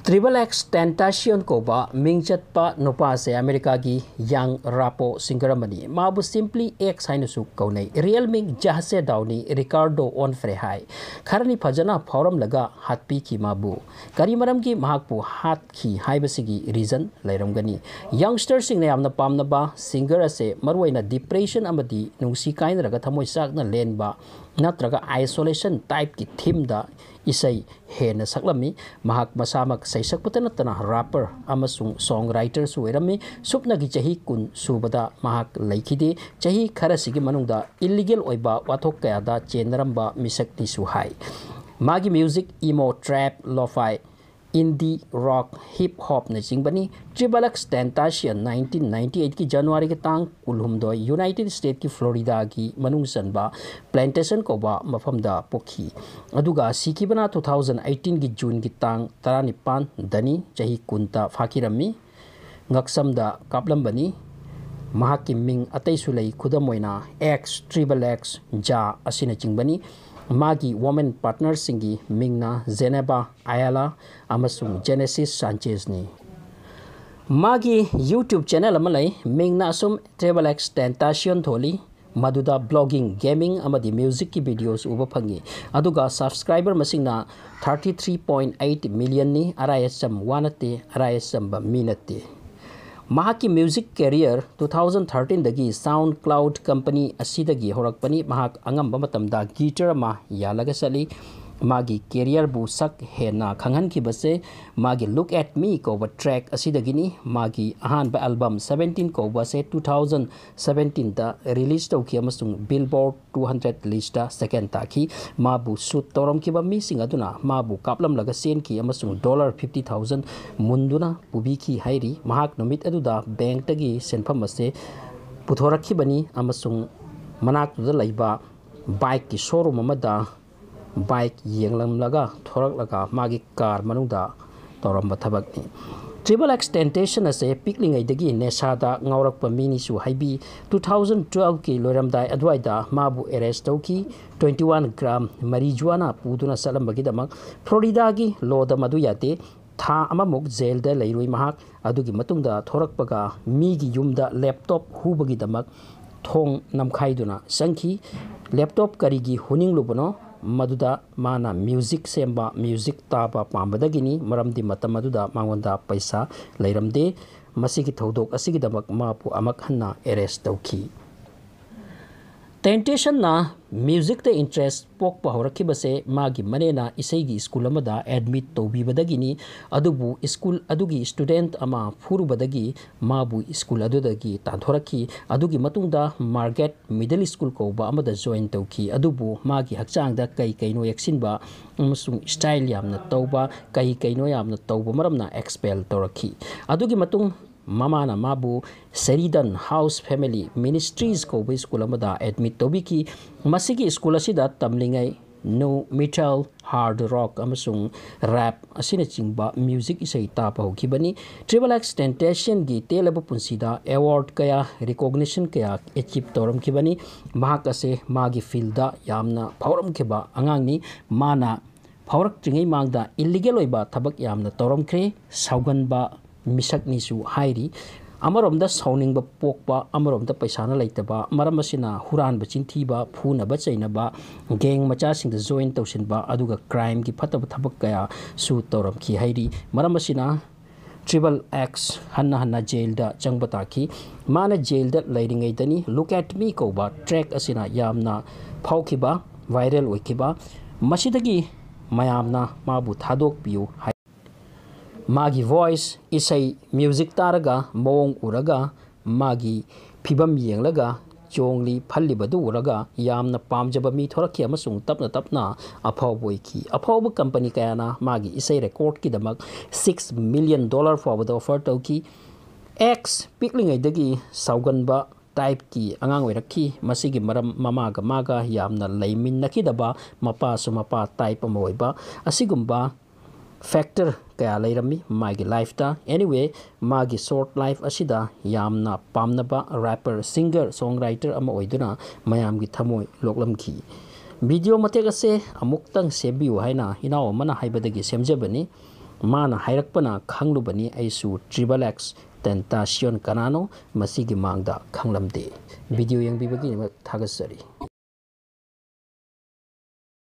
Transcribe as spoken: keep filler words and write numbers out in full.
Triple X Tentacion ꯀꯧꯕ ꯃꯤꯡ ꯆꯠꯄ ꯅꯨꯄꯥ ꯑꯁꯦ ꯑꯃꯦꯔꯤꯀꯥꯒꯤ young rapper singer ꯑꯃꯅꯤ꯫ ꯃꯥꯕꯨ simply X ꯍꯥꯏꯅꯁꯨ ꯀꯧꯅꯩ꯫ Real ꯃꯤꯡ ꯖꯍꯁꯦ ꯗꯥꯎꯅꯤ ꯔꯤꯀꯥꯔꯗꯣ ꯑꯣꯟꯐ꯭ꯔꯦ ꯍꯥꯏ꯫ ꯈꯔꯅꯤ ꯐꯖꯅ ꯐꯥꯎꯔꯝꯂꯒ ꯍꯥꯠꯄꯤꯈꯤ ꯃꯥꯕꯨ꯫ ꯀꯔꯤ ꯃꯔꯝꯒꯤ ꯃꯍꯥꯛꯄꯨ ꯍꯥꯠꯈꯤ ꯍꯥꯏꯕꯁꯤꯒꯤ reason ꯂꯩꯔꯝꯒꯅꯤ꯫ Youngsterꯁꯤꯡꯅ ꯌꯥꯝꯅ ꯄꯥꯝꯅꯕ singer ꯑꯁꯦ ꯃꯔꯨꯑꯣꯏꯅ depression ꯑꯃꯗꯤ ꯅꯨꯡꯁꯤ ꯀꯥꯏꯅꯔꯒ ꯊꯃꯣꯏ ꯆꯥꯛꯅ ꯂꯦꯟꯕ ꯅꯠꯇ꯭ꯔꯒ isolation typeꯀꯤ themeꯗ ꯏꯁꯩ ꯍꯦꯟꯅ ꯁꯛꯂꯝꯃꯤ꯫ ꯃꯍꯥꯛ ꯃꯁꯥꯃꯛ ꯁꯩꯁꯛꯄꯇ ꯅꯠꯇꯅ rapper ꯑꯃꯁꯨꯡ songwriterꯁꯨ ꯑꯣꯏꯔꯝꯃꯤ꯫ ꯁꯨꯞꯅꯒꯤ ꯆꯍꯤ ꯀꯨꯟ ꯁꯨꯕꯗ ꯃꯍꯥꯛ ꯂꯩꯈꯤꯗꯦ꯫ ꯆꯍꯤ ꯈꯔꯁꯤꯒꯤ ꯃꯅꯨꯡꯗ illegal ꯑꯣꯏꯕ ꯋꯥꯊꯣꯛ ꯀꯌꯥꯗ ꯆꯦꯟꯅꯔꯝꯕ ꯃꯤꯁꯛꯅꯤꯁꯨ ꯍꯥꯏ꯫ ꯃꯥꯒꯤ music emo, trap, lo-fi, indie rock, hip hopꯅꯆꯤꯡꯕꯅꯤ꯫ Triple X Tentacion nineteen ninety eightꯀꯤ Januaryꯒꯤ ꯇꯥꯡ ꯀꯨꯟꯍꯨꯝꯗꯣꯏ United Statesꯀꯤ Floridaꯒꯤ ꯃꯅꯨꯡ ꯆꯟꯕ Plantation ꯀꯧꯕ ꯃꯐꯝꯗ ꯄꯣꯛꯈꯤ꯫ ꯑꯗꯨꯒ ꯁꯤꯈꯤꯕꯅ two thousand eighteenꯒꯤ Juneꯒꯤ ꯇꯥꯡ ꯇꯔꯥꯅꯤꯄꯥꯟꯗꯅꯤ, ꯆꯍꯤ ꯀꯨꯟꯇ ꯐꯥꯈꯤꯔꯝꯃꯤ꯫ ꯉꯛꯁꯝꯗ ꯀꯥꯞꯂꯝꯕꯅꯤ꯫ ꯃꯍꯥꯛꯀꯤ ꯃꯤꯡ ꯑꯇꯩꯁꯨ ꯂꯩ, ꯈꯨꯗꯝ ꯑꯣꯏꯅ X, Triple X, ꯖꯥ ꯑꯁꯤꯅꯆꯤꯡꯕꯅꯤ꯫ ꯃꯥꯒꯤ women partnerꯁꯤꯡꯒꯤ ꯃꯤꯡꯅ Geneva Ayala ꯑꯃꯁꯨꯡ Genesis Sanchezꯅꯤ꯫ ꯃꯥꯒꯤ YouTube channel ꯑꯃ ꯂꯩ, ꯃꯤꯡꯅ ꯑꯁꯨꯝ Triple X Tentacion ꯊꯣꯜꯂꯤ꯫ ꯃꯗꯨꯗ vlogging, gaming ꯑꯃꯗꯤ musicꯀꯤ videos ꯎꯕ ꯐꯪꯉꯤ꯫ ꯑꯗꯨꯒ subscriber ꯃꯁꯤꯡꯅ thirty three point eight millionꯅꯤ, ꯑꯔꯥꯏ ꯑꯆꯝ ꯋꯥ ꯅꯠꯇꯦ, ꯑꯔꯥꯏ ꯑꯆꯝꯕ ꯃꯤ ꯅꯠꯇꯦ꯫ ꯃꯍꯥꯛꯀꯤ music career two thousand thirteenꯗꯒꯤ SoundCloud company ꯑꯁꯤꯗꯒꯤ ꯍꯧꯔꯛꯄꯅꯤ꯫ ꯃꯍꯥꯛ ꯑꯉꯝꯕ ꯃꯇꯝꯗ guitar ꯑꯃ ꯌꯥꯜꯂꯒ ꯆꯠꯂꯤ꯫ ꯃꯥꯒꯤ careerꯕꯨ ꯁꯛ ꯍꯦꯟꯅ ꯈꯪꯍꯟꯈꯤꯕꯁꯦ ꯃꯥꯒꯤ Look at Me ꯀꯧꯕ track ꯑꯁꯤꯗꯒꯤꯅꯤ꯫ ꯃꯥꯒꯤ ꯑꯍꯥꯟꯕ album Seventeen ꯀꯧꯕꯁꯦ two thousand seventeenꯗ release ꯇꯧꯈꯤ ꯑꯃꯁꯨꯡ Billboard two hundred listꯇ second ꯇꯥꯈꯤ꯫ ꯃꯥꯕꯨ shoot ꯇꯧꯔꯝꯈꯤꯕ ꯃꯤꯁꯤꯡ ꯑꯗꯨꯅ ꯃꯥꯕꯨ ꯀꯥꯞꯂꯝꯂꯒ ꯆꯦꯟꯈꯤ ꯑꯃꯁꯨꯡ dollar fifty thousand ꯃꯨꯟꯗꯨꯅ ꯄꯨꯕꯤꯈꯤ ꯍꯥꯏꯔꯤ꯫ ꯃꯍꯥꯛ ꯅꯨꯃꯤꯠ ꯑꯗꯨꯗ bankꯇꯒꯤ ꯁꯦꯟꯐꯝ ꯑꯁꯦ ꯄꯨꯊꯣꯔꯛꯈꯤꯕꯅꯤ ꯑꯃꯁꯨꯡ ꯃꯅꯥꯛꯇꯨꯗ ꯂꯩꯕ bikeꯀꯤ showroom ꯑꯃꯗ bike ꯌꯦꯡꯂꯝꯂꯒ ꯊꯣꯔꯛꯂꯒ ꯃꯥꯒꯤ car ꯃꯅꯨꯡꯗ ꯇꯧꯔꯝꯕ ꯊꯕꯛꯅꯤ꯫ Triple X Tentacion ꯑꯁꯦ ꯄꯤꯛꯂꯤꯉꯩꯗꯒꯤ ꯅꯦꯁꯥꯗ ꯉꯥꯎꯔꯛꯄ ꯃꯤꯅꯤꯁꯨ ꯍꯥꯏꯕꯤ꯫ Two thousand twelveꯀꯤ ꯂꯣꯏꯔꯝꯗꯥꯏ ꯑꯗꯨꯋꯥꯏꯗ ꯃꯥꯕꯨ arrest ꯇꯧꯈꯤ꯫ Twenty one gram marijuana ꯄꯨꯗꯨꯅ ꯆꯠꯂꯝꯕꯒꯤꯗꯃꯛ꯫ Floridaꯒꯤ lawꯗ ꯃꯗꯨ ꯌꯥꯗꯦ꯫ ꯊꯥ ꯑꯃꯃꯨꯛ ꯖꯦꯜꯗ ꯂꯩꯔꯨꯏ ꯃꯍꯥꯛ꯫ ꯑꯗꯨꯒꯤ ꯃꯇꯨꯡꯗ ꯊꯣꯔꯛꯄꯒ ꯃꯤꯒꯤ ꯌꯨꯝꯗ ꯂꯦꯞꯇꯣꯞ ꯍꯨꯕꯒꯤꯗꯃꯛ ꯊꯣꯡ ꯅꯝꯈꯥꯏꯗꯨꯅ ꯆꯪꯈꯤ꯫ ꯂꯦꯞꯇꯣꯞ ꯀꯔꯤꯒꯤ ꯍꯨꯅꯤꯡꯂꯨꯕꯅꯣ? ꯃꯗꯨꯗ ꯃꯥꯅ ꯃ꯭ꯌꯨꯖꯤꯛ ꯁꯦꯝꯕ, ꯃ꯭ꯌꯨꯖꯤꯛ ꯇꯥꯕ ꯄꯥꯝꯕꯗꯒꯤꯅꯤ꯫ ꯃꯔꯝꯗꯤ ꯃꯇꯝ ꯑꯗꯨꯗ ꯃꯉꯣꯟꯗ ꯄꯩꯁꯥ ꯂꯩꯔꯝꯗꯦ꯫ ꯃꯁꯤꯒꯤ ꯊꯧꯗꯣꯛ ꯑꯁꯤꯒꯤꯗꯃꯛ ꯃꯥꯕꯨ ꯑꯃꯨꯛ ꯍꯟꯅ ꯑꯦꯔꯦꯁ ꯇꯧꯈꯤ꯫ ꯇꯦꯝꯇꯦꯁꯟꯅ ꯃ꯭ꯌꯨꯖꯤꯛꯇ ꯏꯟꯇꯔꯦꯁ ꯄꯣꯛꯄ ꯍꯧꯔꯛꯈꯤꯕꯁꯦ ꯃꯥꯒꯤ ꯃꯅꯦꯅ ꯏꯁꯩꯒꯤ ꯁ꯭ꯀꯨꯜ ꯑꯃꯗ ꯑꯦꯗꯃꯤꯠ ꯇꯧꯕꯤꯕꯗꯒꯤꯅꯤ꯫ ꯑꯗꯨꯕꯨ ꯁ꯭ꯀꯨꯜ ꯑꯗꯨꯒꯤ ꯁ꯭ꯇꯨꯗꯦꯟꯠ ꯑꯃ ꯐꯨꯔꯨꯕꯗꯒꯤ ꯃꯥꯕꯨ ꯁ꯭ꯀꯨꯜ ꯑꯗꯨꯗꯒꯤ ꯇꯥꯟꯊꯣꯔꯛꯈꯤ꯫ ꯑꯗꯨꯒꯤ ꯃꯇꯨꯡꯗ ꯃꯥꯔꯒꯦꯠ ꯃꯤꯗꯜ ꯁ꯭ꯀꯨꯜ ꯀꯧꯕ ꯑꯃꯗ ꯖꯣꯏꯟ ꯇꯧꯈꯤ꯫ ꯑꯗꯨꯕꯨ ꯃꯥꯒꯤ ꯍꯛꯆꯥꯡꯗ ꯀꯩ ꯀꯩꯅꯣ ꯌꯦꯛꯁꯤꯟꯕ ꯑꯃꯁꯨꯡ ꯁ꯭ꯇꯥꯏꯜ ꯌꯥꯝꯅ ꯇꯧꯕ, ꯀꯩ ꯀꯩꯅꯣ ꯌꯥꯝꯅ ꯇꯧꯕ ꯃꯔꯝꯅ ꯑꯦꯛꯁꯄꯦꯜ ꯇꯧꯔꯛꯈꯤ꯫ ꯑꯗꯨꯒꯤ ꯃꯇꯨꯡ ꯃꯃꯥꯅ ꯃꯥꯕꯨ ꯁꯦꯔꯤꯗꯟ ꯍꯥꯎꯁ ꯐꯦꯃꯤꯂꯤ ꯃꯤꯅꯤꯁꯇ꯭ꯔꯤꯁ ꯀꯧꯕ ꯁ꯭ꯀꯨꯜ ꯑꯃꯗ ꯑꯦꯗꯃꯤꯠ ꯇꯧꯕꯤꯈꯤ꯫ ꯃꯁꯤꯒꯤ ꯁ꯭ꯀꯨꯜ ꯑꯁꯤꯗ ꯇꯝꯂꯤꯉꯩ ꯅꯨ ꯃꯤꯇꯜ, ꯍꯥꯔꯗ ꯔꯣꯛ ꯑꯃꯁꯨꯡ ꯔꯦꯞ ꯑꯁꯤꯅꯆꯤꯡꯕ ꯃ꯭ꯌꯨꯖꯤꯛ ꯏꯁꯩ ꯇꯥꯕ ꯍꯧꯈꯤꯕꯅꯤ꯫ ꯇ꯭ꯔꯤꯄꯜ ꯑꯦꯛꯁ ꯇꯦꯝꯇꯦꯁꯟꯒꯤ ꯇꯦꯜꯂꯕ ꯄꯨꯟꯁꯤꯗ ꯑꯦꯋꯥꯔꯗ ꯀꯌꯥ, ꯔꯤꯀꯣꯒꯅꯤꯁꯟ ꯀꯌꯥ ꯑꯦꯆꯤꯞ ꯇꯧꯔꯝꯈꯤꯕꯅꯤ꯫ ꯃꯍꯥꯛ ꯑꯁꯦ ꯃꯥꯒꯤ ꯐꯤꯜꯗ ꯌꯥꯝꯅ ꯐꯥꯎꯔꯝꯈꯤꯕ ꯑꯉꯥꯡꯅꯤ꯫ ꯃꯥꯅ ꯐꯥꯎꯔꯛꯇ꯭ꯔꯤꯉꯩ ꯃꯥꯡꯗ ꯏꯜꯂꯤꯒꯦꯜ ꯑꯣꯏꯕ ꯊꯕꯛ ꯌꯥꯝꯅ ꯇꯧꯔꯝꯈ꯭ꯔꯦ꯫ ꯁꯥꯎꯒꯟꯕ ꯃꯤꯁꯛꯅꯤꯁꯨ ꯍꯥꯏꯔꯤ꯫ ꯑꯃꯔꯣꯝꯗ ꯁꯥꯎꯅꯤꯡꯕ ꯄꯣꯛꯄ, ꯑꯃꯔꯣꯝꯗ ꯄꯩꯁꯥꯅ ꯂꯩꯇꯕ, ꯃꯔꯝ ꯑꯁꯤꯅ ꯍꯨꯔꯥꯟꯕ, ꯆꯤꯟꯊꯤꯕ, ꯐꯨꯅꯕ ꯆꯩꯅꯕ, ꯒꯦꯡ ꯃꯆꯥꯁꯤꯡꯗ ꯖꯣꯏꯟ ꯇꯧꯁꯤꯟꯕ, ꯑꯗꯨꯒ ꯀ꯭ꯔꯥꯏꯝꯒꯤ ꯐꯠꯇꯕ ꯊꯕꯛ ꯀꯌꯥꯁꯨ ꯇꯧꯔꯝꯈꯤ ꯍꯥꯏꯔꯤ꯫ ꯃꯔꯝ ꯑꯁꯤꯅ ꯇ꯭ꯔꯤꯄꯜ ꯑꯦꯛꯁ ꯍꯟꯅ ꯍꯟꯅ ꯖꯦꯜꯗ ꯆꯪꯕ ꯇꯥꯈꯤ꯫ ꯃꯥꯅ ꯖꯦꯜꯗ ꯂꯩꯔꯤꯉꯩꯗꯅꯤ ꯂꯨꯛ ꯑꯦꯠ ꯃꯤ ꯀꯧꯕ ꯇ꯭ꯔꯦꯛ ꯑꯁꯤꯅ ꯌꯥꯝꯅ ꯐꯥꯎꯈꯤꯕ, ꯚꯥꯏꯔꯦꯜ ꯑꯣꯏꯈꯤꯕ꯫ ꯃꯁꯤꯗꯒꯤ ꯃꯌꯥꯝꯅ ꯃꯥꯕꯨ ꯊꯥꯗꯣꯛꯄꯤꯌꯨ ꯍꯥꯏ꯫ ꯃꯥꯒꯤ ꯚꯣꯏꯁ, ꯏꯁꯩ, ꯃ꯭ꯌꯨꯖꯤꯛ ꯇꯥꯔꯒ, ꯃꯑꯣꯡ ꯎꯔꯒ, ꯃꯥꯒꯤ ꯐꯤꯕꯝ ꯌꯦꯡꯂꯒ, ꯆꯣꯡꯂꯤ ꯐꯜꯂꯤꯕꯗꯨ ꯎꯔꯒ ꯌꯥꯝꯅ ꯄꯥꯝꯖꯕ ꯃꯤ ꯊꯣꯔꯛꯈꯤ ꯑꯃꯁꯨꯡ ꯇꯞꯅ ꯇꯞꯅ ꯑꯐꯥꯎꯕ ꯑꯣꯏꯈꯤ꯫ ꯑꯐꯥꯎꯕ ꯀꯝꯄꯅꯤ ꯀꯌꯥꯅ ꯃꯥꯒꯤ ꯏꯁꯩ ꯔꯦꯀꯣꯔꯗꯀꯤꯗꯃꯛ ꯁꯤꯛꯁ ꯃꯤꯂꯤꯌꯟ ꯗꯣꯂꯔ ꯐꯥꯎꯕꯗ ꯑꯣꯐꯔ ꯇꯧꯈꯤ꯫ ꯑꯦꯛꯁ ꯄꯤꯛꯂꯤꯉꯩꯗꯒꯤ ꯁꯥꯎꯒꯟꯕ ꯇꯥꯏꯞꯀꯤ ꯑꯉꯥꯡ ꯑꯣꯏꯔꯛꯈꯤ꯫ ꯃꯁꯤꯒꯤ ꯃꯔꯝ ꯃꯃꯥꯒ ꯃꯥꯒ ꯌꯥꯝꯅ ꯂꯩꯃꯤꯟꯅꯈꯤꯗꯕ, ꯃꯄꯥꯁꯨ ꯃꯄꯥ ꯇꯥꯏꯞ ꯑꯃ ꯑꯣꯏꯕ, ꯑꯁꯤꯒꯨꯝꯕ ꯐꯦꯛꯇꯔ ꯀꯌꯥ ꯂꯩꯔꯝꯃꯤ ꯃꯥꯒꯤ ꯂꯥꯏꯐꯇ꯫ ꯑꯦꯅꯤꯋꯦ, ꯃꯥꯒꯤ ꯁꯣꯔꯠ ꯂꯥꯏꯐ ꯑꯁꯤꯗ ꯌꯥꯝꯅ ꯄꯥꯝꯅꯕ ꯔꯦꯄꯔ, ꯁꯤꯡꯒꯔ, ꯁꯣꯡ ꯔꯥꯏꯇꯔ ꯑꯃ ꯑꯣꯏꯗꯨꯅ ꯃꯌꯥꯝꯒꯤ ꯊꯃꯣꯏ ꯂꯣꯛꯂꯝꯈꯤ꯫ ꯚꯤꯗꯤꯑꯣ ꯃꯇꯦꯛ ꯑꯁꯦ ꯑꯃꯨꯛꯇꯪ ꯁꯦꯝꯕꯤꯌꯨ ꯍꯥꯏꯅ ꯏꯅꯥꯎ ꯑꯃꯅ ꯍꯥꯏꯕꯗꯒꯤ ꯁꯦꯝꯖꯕꯅꯤ꯫ ꯃꯥꯅ ꯍꯥꯏꯔꯛꯄꯅ ꯈꯪꯂꯨꯕꯅꯤ꯫ ꯑꯩꯁꯨ triple X tentacion ꯀꯅꯥꯅꯣ ꯃꯁꯤꯒꯤ ꯃꯥꯡꯗ ꯈꯪꯂꯝꯗꯦ꯫ ꯚꯤꯗꯤꯑꯣ ꯌꯦꯡꯕꯤꯕꯒꯤꯗꯃꯛ ꯊꯥꯒꯠꯆꯔꯤ꯫